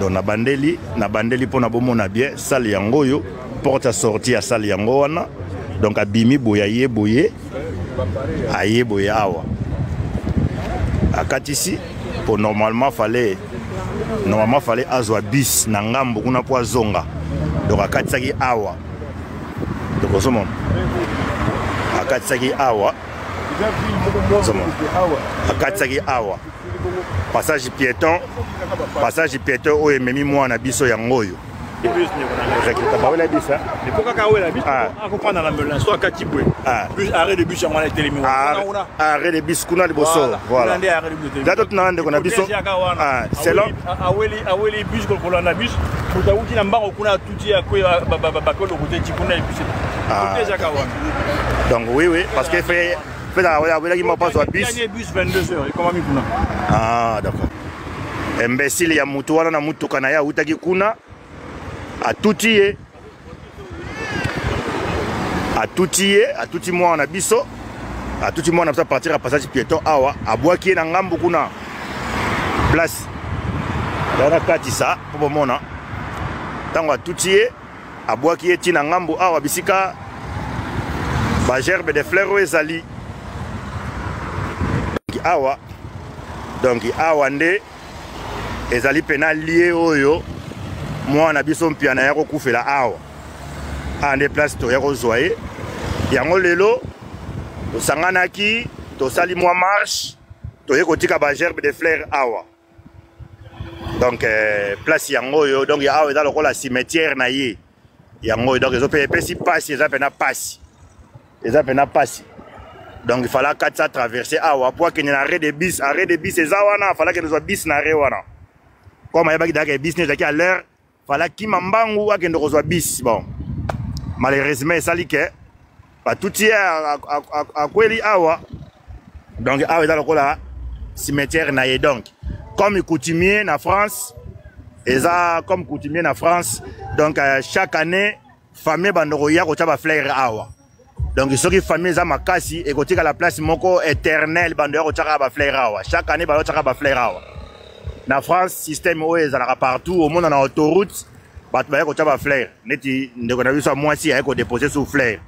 Donc nabandeli, nabandeli mpo na bomona bien salle yango oyo, porte ya sortie ya salle yango wana. Donc abimi boye, aye boye, aye boye awa, akatisi po normalement fallait azwa bus na ngambo kuna mpo azonga. Donc akatisaki awa. Donc ozomona akatisaki awa, ozomona akatisaki awa passage piéton, passage piéton oyo ememi mwana biso yango oyo. Bawela bisa. Po kaka awela biso, akofanda na melin so akati boye, bus, arrêt de bus yango wana etelemi. Arrêt de bus kuna liboso, voilà. Za totuna ndeko na biso selon aweli bus, kolanda bus, moto awuti na mbango kuna, atuti bakoloko te ti kuna bus ezaka wana. Donc oui, parce que fait fait awelaki mwa mpaso ya bus. Bus 22 heures ekomami kuna. Ah d'accord, imbécile ya mutu wana na mutuka na ye awutaki kuna, atuti ye, atuti ye, atuti mwana na biso, atuti mwana na biso à partir ya passage piéton awa, abwaki ye na ngambu kuna. Place wana katisa mpo bomona ntango atuti ye, abwaki ye ntina ngambu awa, bisika bagerbe de fleur oyo ezali awa. Donc awa nde ezali mpenza lieu oyo mwana biso Mpiana ya kokufela awa. Awa nde place toya kozwa ye yango. Lelo tosanganaki, tosali mwa marche, toye kotika bagerbe de fleur awa. Donc place yango oyo, donc awa eza lokola cimetière na ye yango oyo. Donc ezope epesi pasi, eza mpenza pasi, eza mpenza pasi. Donc il fallait akatisa, traverser awa po akende na arrêt de bus. Arrêt de bus eza wana, fallait akende kozwa bus na arrêt wana. Comme ayebaki daka bus ne ezalaki à l'heure, fallait akima mbangu akende kozwa bus. Bon, malheureusement esali ke batuti ye, akweli awa. Donc awa eza lokola cimetière na ye. Donc comme coutumier na France, eza comme coutumier na France, donc chaque année famille bando koya kotia bafleur awa. Donc soki famille eza makasi, ekotikala place moko éternel, bando ya kotiaka bafleur awa. Chaque année bando kotiaka bafleur awa na France. Système oyo ezalaka partout, omona na autoroute bato baye kotia bafleur, neti ndeko na biso ya mwasi aye kodépose sous fleur.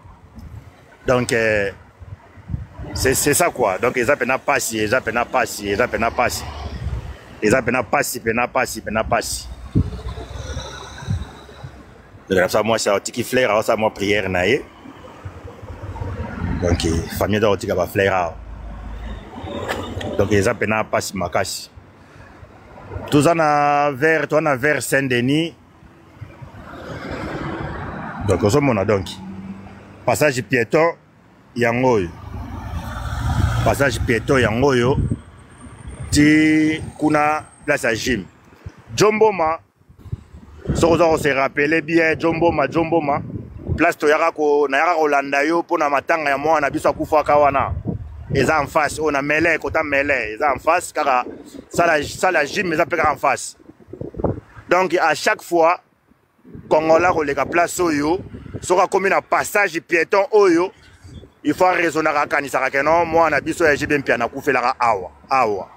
Donc c'est ça quoi. Donc eza mpenza pasi, eza mpenza pasi, eza mpenza pasi, eza mpenza pasi, mpenza pasi, mpenza pasi. Ndeko na biso ya mwasi aotiki fleur, aosala mwa prière na ye. Donc famille eza kotika bafleur awa. Donc eza mpenza pasi makasi. Toza na vers, toza na vers Saint Denis. Donc ozomona, donc passage piéton yango oyo, passage piéton yango oyo ti kuna place ya gym Jomboma. Soki oza kose rappeler bien, Jomboma, Jomboma place toyaka ko, nayaka kolanda yo mpona matanga ya mwana biso akufaka wana, eza en face oyo na mele kota mele, eza en face kaka salle ya gym eza mpe kaka en face. Donc à chaque fois Congolais koleka place oyo, soki akomi na passage piéton oyo, il faut araisonnaka, akanisaka ke non, mwana biso ya JB Mpiana akufelaka awa awa.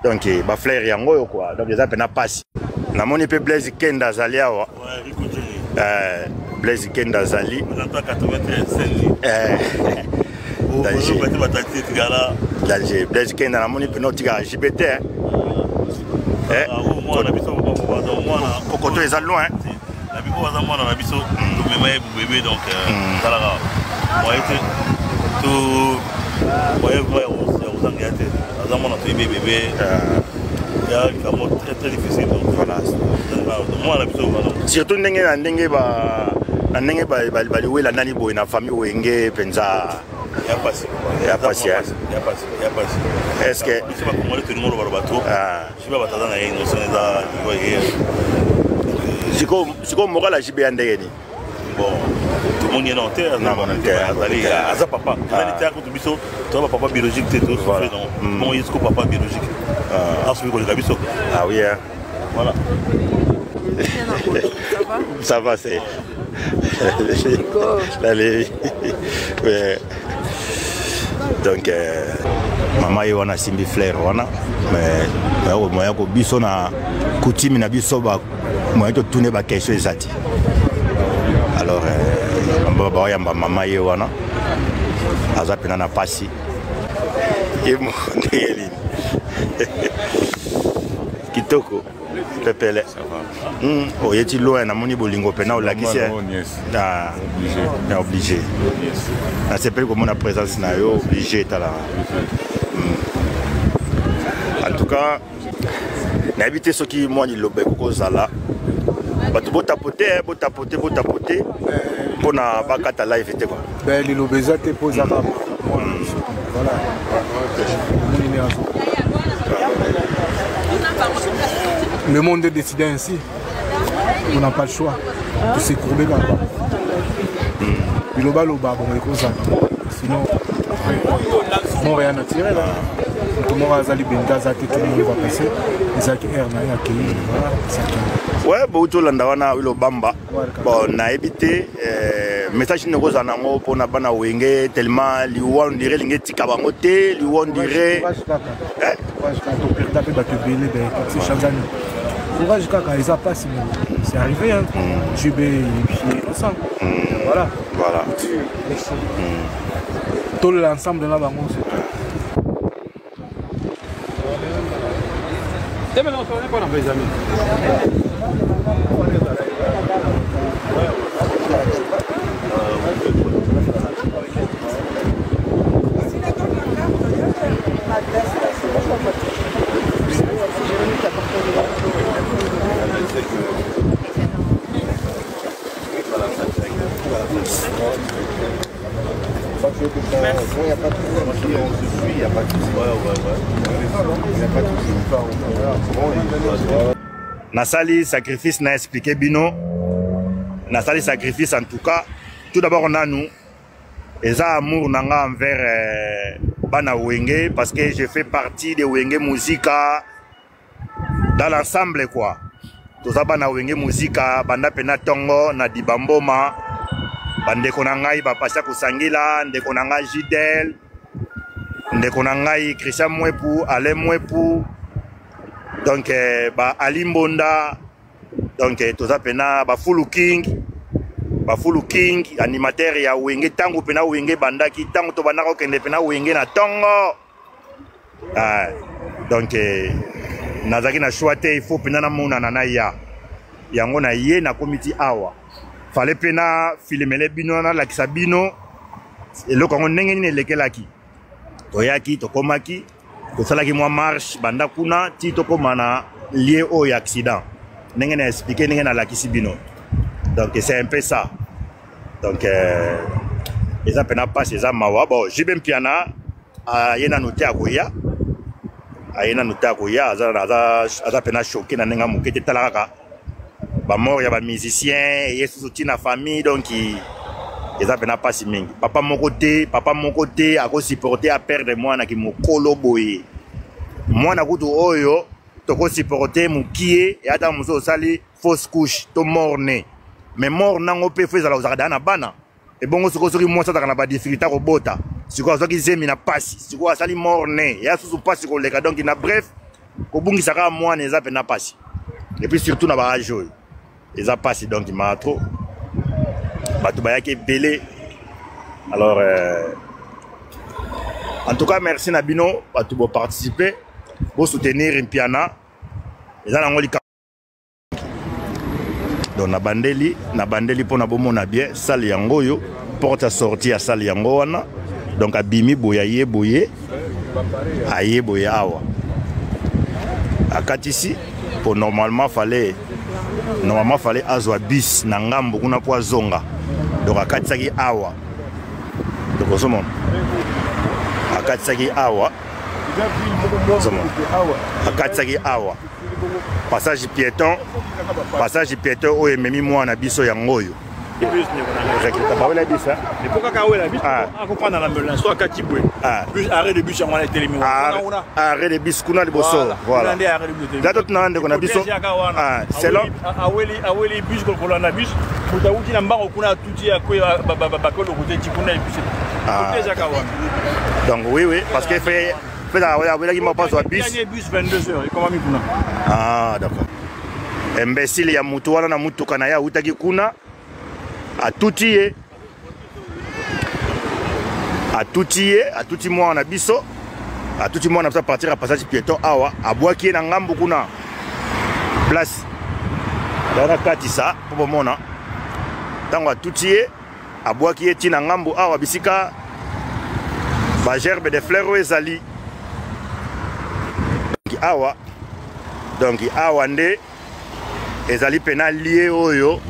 Donc bafleur yango oyo quoi. Donc eza mpenza pasi. Namoni mpe Blaise Kenda azali awa. Blaise Kenda azali danger, danger. Blaise Kenda, namoni mpena otikaka JB te. Kokoto eza loin. Oyo aza mwana na biso, tomema ye bébé. Donc talaka moye te, to moye ya kozanga ya te. Aza mwana, toyebi bébé ya likambo très très difficile. Donc voilà, mwana na biso wana. Surtout ndenge na ndenge ba na ndenge baliwela nani boye na famille Wenge mpenza. Ya pasi. Ya pasi. Ya pasi, ya pasi. Est ce que biso bakongole tolingi oloba trop siba bato aza na ye nyonso eza niveau ye. Sikoyo moral ya JB ya ndenge nini? Bon, tomoni ye nano te. Azali, aza papa, ezali te akutu biso toza bapapa biologique te, tosouffre. Donc bon, ye siko papa biologique asoki koleka biso. Ah oui, hein. Voilà. Ça va, c'est allez, ouais. Donc Mama ye wana asimbi fleur wana, mais moya ko biso na coutume na biso ba moya totune ba question eza te. Alors euh, baoyamba mama ye wana aza mpena na pasi ye moko ndenge nini kitoko pepele hmm, oyeti loin namoni bolingo mpena olakisi ah, na oblige nasepeli komona présence na yo oblige tala hmm. En tout cas nayebi te soki mwa liloba ekoki kozala bato botapote eh, botapote botapote mpona bakata live te kua ben, liloba eza te mpo ezaka hmm. voilà Le monde est décidé ainsi. On n'a pas le choix. De s'écourber là. Biloba loba, bon, ekozala. Sinon, mort ya naturel. Moto moko aza libenda aza te, tout le monde va passer. Ezalaki air na ye akei. Voilà, ezalaki. Ouais, bouti olanda wana Wilobamba. Bon, nayebi te euh, message nini okozala nango mpona bana wenge tellement liwa on dirait elingi etika bango te liwa on dirait toperda mpe bato ebele chanzani courage kaka eza mpasi c'est arrivé hein. Mm. JB innocent mm. voilà voilà mm. tolela ensemble na bango c'est tout. Nasali sacrifice na expliquer bino nasali sacrifice. En tout cas, tout d'abord nanu eza amour na nga envers euh, bana Wenge, parce que je fais partie de Wenge Musica dans l'ensemble quoi. Toza bana Wenge Musica banda pena tongo na Dibamboma, bandeko na ngai bapasi ya kosangila, ndeko na ngai Jidel, ndeko na ngai Christian Mwepu, Alain Mwepu, donc eh, ba Ali Mbonda, donc eh, toza pena bafulu king, bafulu king animateur ya Wenge. Ntango pena Wenge ebandaki, ntango tobandaka kokende pena Wenge na ntongo. Ah, donc eh, nazalaki na choix te, il faut mpena namonana na ya yango na ye nakomi ti awa. Fale mpe na filimele bino, nalakisa bino eloko yango ndenge nini elekelaki. Toyaki, tokomaki, tosalaki mwa marche banda kuna ti tokóma na lieu oyo ya accident, ndenge na explike, ndenge nalakisi bino. Donc c'est un peu ça. Donc euh, eza mpena mpasi, eza mawa. Bon, JB Mpiana aye nanu te, akoya, aye nanu te, akoya. Aza, aza, aza mpena choqué na ndenge ya moke te. Tala kaka bamort ya bamusicien eye susu ntina famille. Donc eza mpena mpasi mingi. Papa moko te, papa moko te akosupporte aperdre mwana ki mokolo boye. Mwana kutu oyo tokosupporte mokie, ata mosusu osali fausse couche to mort né, mais mort nango mpe fo ezala ozalaka daa na bana. Ebongo sikoyo soki mwasi azalaka na badifficulté akobota, sikoyo azwaki zemi na pasi, sikoyo asali mort né, ya susu pasi koleka. Donc na bref, kobungisa kaka mwana eza mpena pasi, et puis surtout na baage oyo eza pasi. Donc maa trop bato bayaki ebele. Alors euh, en tout cas merci na bino bato boparticipe, bosoutenir Mpiana, eza nango likambo. Donc nabandeli, nabandeli mpona bomona bien salle yango oyo, porte ya sortie ya salle yango wana. Donc abimi boye, aye boye, aye boye awa, akatisi po normalement fallait azwa bus na ngambo kuna mpo azonga. Donc akatisaki awa. Donc ozomona akatisaki awa, ozomona akatisaki awa passage piéton, passage piéton oyo ememi mwana biso yango oyo. Bawela bisa. Po kaka awela biso akofanda na ambulance so akati boye, bus, arrêt de bus yango wana etelemi. Arrêt de bus kuna liboso, voilà. Za totuna ndeko na biso selon aweli bus kolanda bus, moto awuti na mbango kuna atuti bakoloko te ti kuna bus ezaka wana. Donc oui, parce que fait Peut-être awelaki mwa mpasi wa bus. Dernier bus 22 heures ekomami kuna. Ah, d'accord. Imbécile ya mutu wana na mutuka na ye awutaki kuna atuti ye atuti ye atuti mwana na biso atuti mwana na biso apartir ya passage piéton awa abwaki ye na ngambu kuna place nakatisa mpo bomona ntango atuti ye abwaki ye ti na ngambu awa bisika ba gerbe de fleur oyo ezali donc awa donc awa nde ezali pena lie oyo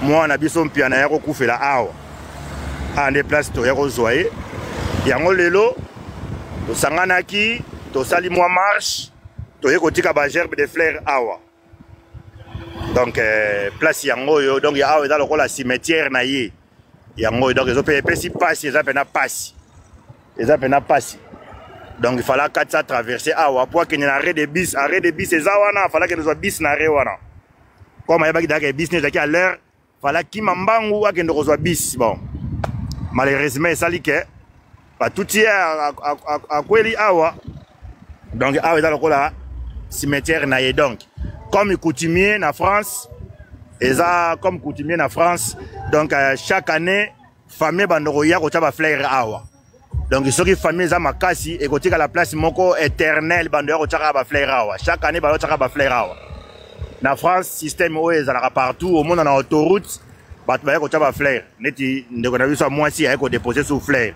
mwana biso mpiana ya kokufela awa awa nde place toya kozwa ye yango lelo tosanganaki tosali mwa marche toye kotika ba gerbe de fleur awa donc euh, place yango oyo donc awa eza lokola cimetière na ye yango oyo donc ezope epesi mpasi eza mpena mpasi eza mpena mpasi donc il fallait akatisa traverse awa po akende na arrêt de bus arrêt de bus eza wana fallait akende kozwa bus na arrêt wana comme ayebaki daka bus ne ezalaki à l'heure fallait akima mbangu akende kozwa bus bon malheureusement esali ke batuti ye akweli awa donc awa eza lokola cimetière na ye donc comme coutumier na france eza comme coutumier na france donc euh, chaque année famille bando koya kotya bafleur awa donc soki famille eza makasi ekotikala place moko éternel bando ya kotyaka bafleur awa chaque année bando kotyaka bafleur awa na france système oyo ezalaka partout omona na autoroute bato baye kotya bafleur neti ndeko na biso ya mwasi aye kodepose sous fleur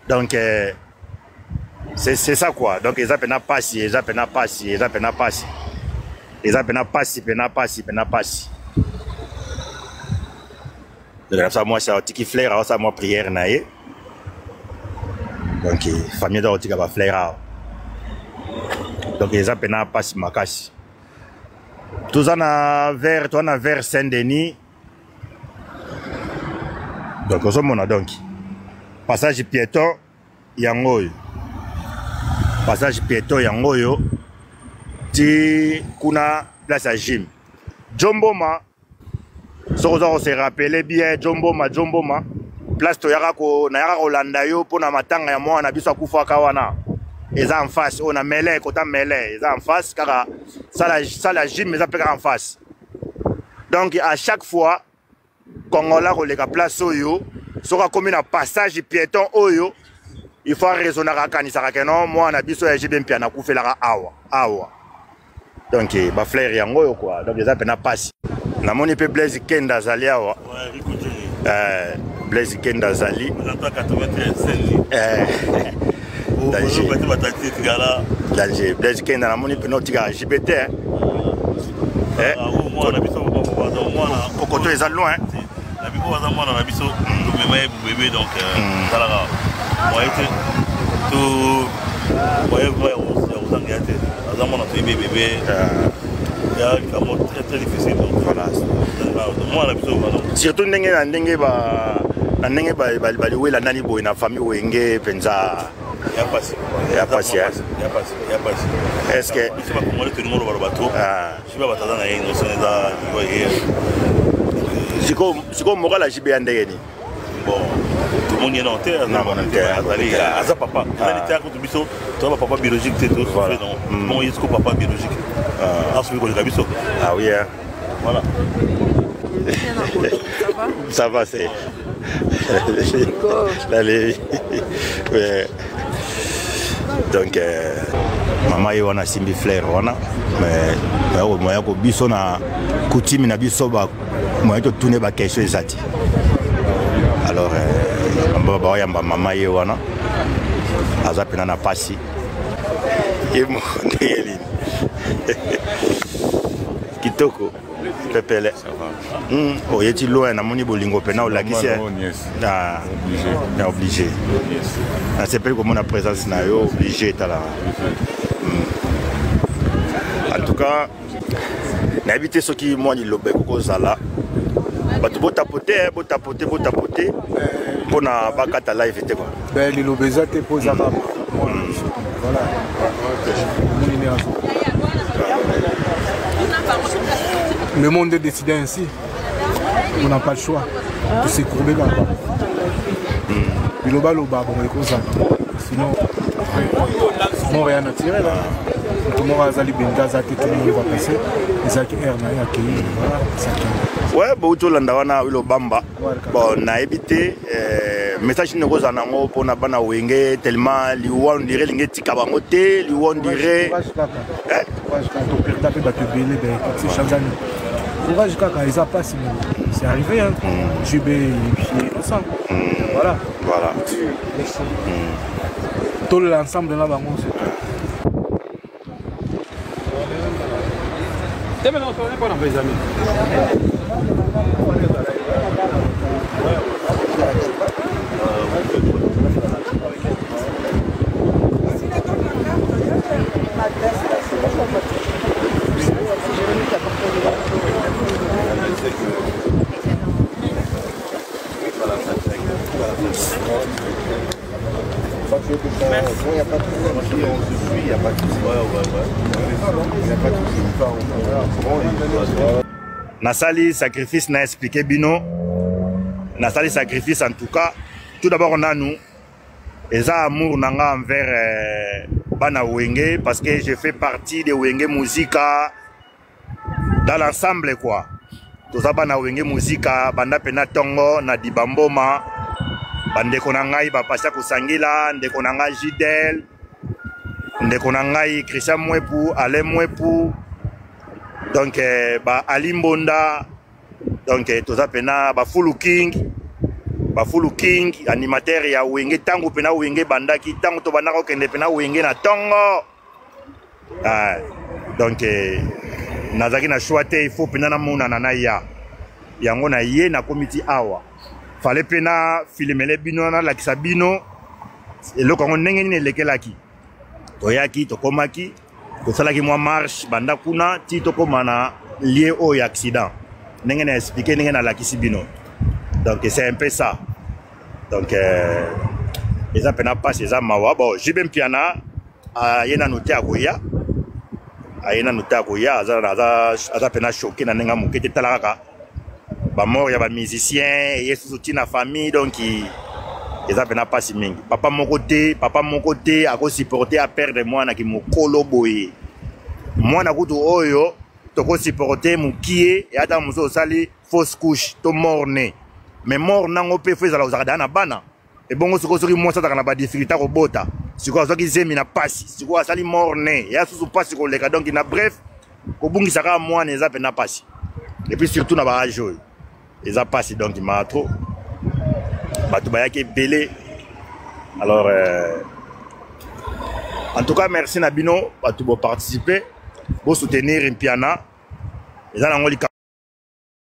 donc euh, c'est ça quoi donc eza mpena pasi eza mpena pasi eza mpena pasi eza mpena pasi mpena pasi mpena pasi ndeko na biso ya mwasi atiki fleur aosala mwa prière na ye donc famille eza kotika bafleur awa donc eza mpena mpasi makasi toza na vers toza na vers saint denis donc ozomona donc passage piéton yango oyo passage piéton yango oyo ti kuna place ya gym jomboma soki oza kose rappeler bien jomboma jomboma place toyaka ko nayaka kolanda yo mpo na matanga ya mwana na biso akufaka wana eza en face oyo na mele kota mele eza en face kaka sala sala gym eza mpe kaka en face donc à chaque fois congolais akoleka place oyo soki akomi na passage piéton oyo il faut araisonnaka akanisaka ke non mwana biso ya jb mpiana akufelaka awa awa donc eh, bafleur yango oyo kua donc eza mpena mpasi namoni mpe blaise kenda azali awa eh, blaise kenda azali eh, danger blaise kenda namoni mpena otikaka jb te kokoto eza loin na biso aza mwana na biso tomema ye bebe donc talaka moye te to moye vraiment ya kozanga ya te aza mwana toyebi bebe ya likambo très très difficile donc voilà mwana biso surtout ndenge na ndenge ba na ndenge baliwela nani boye na famille wenge mpenza ya pasi ya pasi ya pasi ya pasi est ce que biso bakongole tolingi oloba loba trop jibe bato aza na ye innocent eza liwa ye sikoyo moral ya jibe ya ndenge nini bon tomoni ye nano te azali aza papa ezali te kutu biso toza bapapa biologique te tosouffre non hmm. bon ye siko papa biologique ah. asoki koleka biso ah oui hein. voilà ça va c'est Allez. Ouais. Donc euh, mama ye wana asimbi fleur wana mais moya ko biso na coutume na biso ba moya totune ba question eza te alors euh, baoyamba mama ye wana aza mpena na pasi ye moko ndenge nini kitoko pepele hmm, oyeti loin namoni bolingo mpena olakisi ah, na obligé nasepeli komona présence na yo obligé tala hmm. en tout cas nayebi te soki mwa liloba ekoki kozala bato botapote botapote botapote mpona bakata live te kua liloba eza te mpo ezaka voilà Le monde est décidé ainsi. On n'a pas le choix. De s'écourber là-bas. Biloba loba, bon, et comme ça. Sinon, après. Mort ya naturel. Moto moko aza libenda aza te, tout le monde va passer. Ezalaki air na ye akei, voilà, ezalaki. Ouais, bouti olanda wana Wilo Bamba. Bon, nayebi te message nini okozala nango mpona bana Wenge, tellement liwa on dirait elingi etika bango te, liwa on dirait. Courage kaka. Courage kaka, toperda mpe bato ebele, ben, courage kaka, eza mpasi, mais c'est arrivé, hein. JB est innocent. Voilà. Voilà. Tout l'ensemble là bango, c'est tout. Nasali sacrifice na expliquer bino, nasali sacrifice en tout cas. Tout d'abord nanu eza amour na nga envers bana Wenge, parce que je fais partie de Wenge Musica dans l'ensemble quoi. Toza bana Wenge Musica banda pena tongo na Dibamboma, bandeko na ngai bapasha kosangila, ndeko na ngai Gidel, ndeko na ngai Christian Mwepu, Alain Mwepu, donc ba Ali Mbonda, donc toza pena ba Fulu King, ba Fulu King animateur ya Wenge tango pena Wenge bandaki, tango to bandaka okende pena Wenge na tongo. Ah, donc nazalaki na choix te, il faut pena namonana na ya yango na ye nakomi ti awa. Fallait pe na filmele bino, nalakisa bino eloko yango ndenge nini elekelaki. Toyaki, tokomaki, tosalaki mwa marche banda kuna ti tokóma na lieu oyo ya accident, ndenge na expliqué, ndenge nalakisi bino. Donc c'est un peu ça. Donc eza pena mpasi, eza mawa. Bon, JB Mpiana aye nanu te, akoya, aye nanu te, akoya. Aza pena choqué na ndenge moke te. Tala kaka bamort ya bamusicien eye susu ntina famille, donc eza pena mpasi mingi. Papa moko te, papa moko te akosupporte aperdre mwana ki mokolo boye. Mwana kutu oyo tokosupporte mokie, ata mosusu osali fausse couche to mort né, mais mort nango mpe fo ezala ozalaka daa na bana. Ebongo sikoyo soki mwasi azalaka na badifficulté akobota, sikoyo azwaki zemi na pasi, sikoyo asali mort né, ya susu pasi koleka. Donc na bref, kobungisa kaka mwana eza pena pasi, et puis surtout na baage oyo eza pasi. Donc maa trop bato bayaki ebele. Alors en tout cas merci na bino bato boparticipe, bosoutenir Mpiana, eza nango likambo.